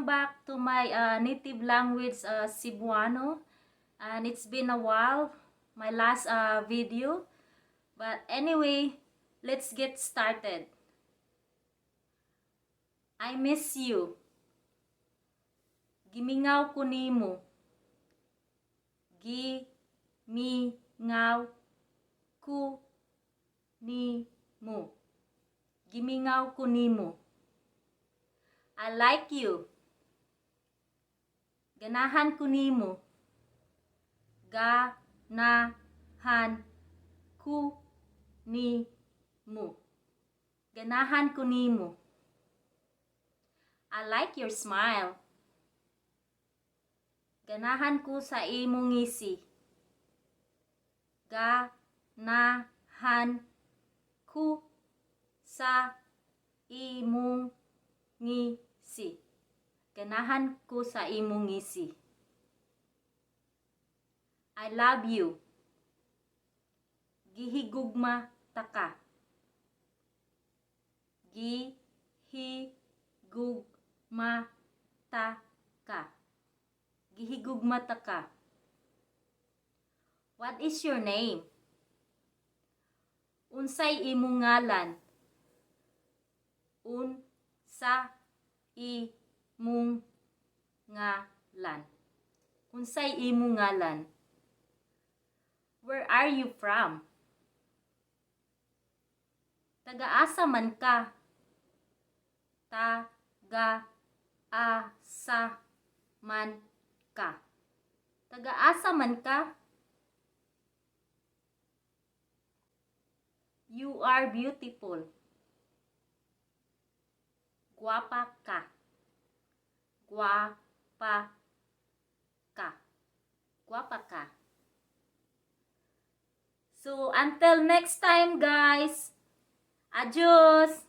Back to my native language, Cebuano. And it's been a while, my last video. But anyway, let's get started. I miss you. Gimingaw ko nimo. Gimingaw ko nimo. Gimingaw ko nimo. I like you. Ganahan ko nimo. Ganahan ko nimo. Ganahan ko nimo. I like your smile. Ganahan ko sa imong ngisi. Ganahan ko sa imong ngisi. Ganahan ko sa imong ngisi. I love you. Gihigugma ta ka. Gihigugma ta ka. Gihigugma ta ka. What is your name? Unsay imong ngalan? Unsa imong ngalan? Unsay imong ngalan? Where are you from? Taga-asa man ka? Taga-asa man ka? Taga-asa man ka? You are beautiful. Guwapa ka. Guwapa ka. Guwapa ka. So, until next time, guys. Adios!